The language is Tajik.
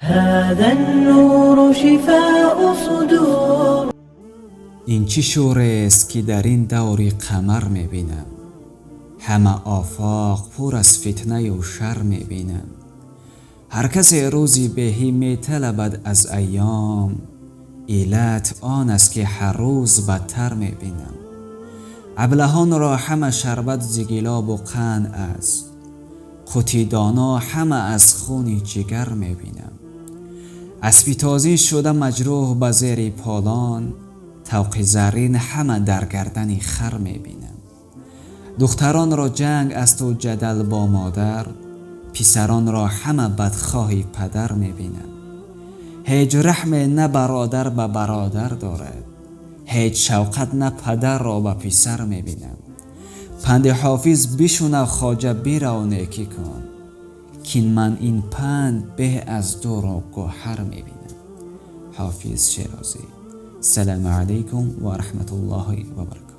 هذا النور شفاء صدور. Ин чӣ шӯрест, ки дар ин даври қамар мебинам? Ҳама офоқ пур аз фитнаю шар мебинам. Ҳар касе рӯзи беҳӣ металабад аз айём, иллат он аст, ки ҳар рӯз бадтар мебинам. Аблаҳонро ҳама шарбат зи гилобу қанд аст, қути доно ҳама аз хуни ҷигар мебинам. Аспи тозӣ шуда маҷрӯҳ ба зери полон, тавқи заррин ҳама дар гардани хар мебинам. Духтаронро ҷанг асту ҷадал бо модар, писаронро ҳама бадхоҳи падар мебинам. Ҳеҷ раҳме на бародар ба бародар дорад, ҳеҷ шавқат на падарро ба писар мебинам. Панди Ҳофиз бишунав, хоҷа, бирав, некӣ кун, кин ман ин панд беҳ аз дуру гӯҳар мебинам. Ҳофиз Шерозӣ. Салому алайкум ва раҳматуллоҳи ва баракотуҳ.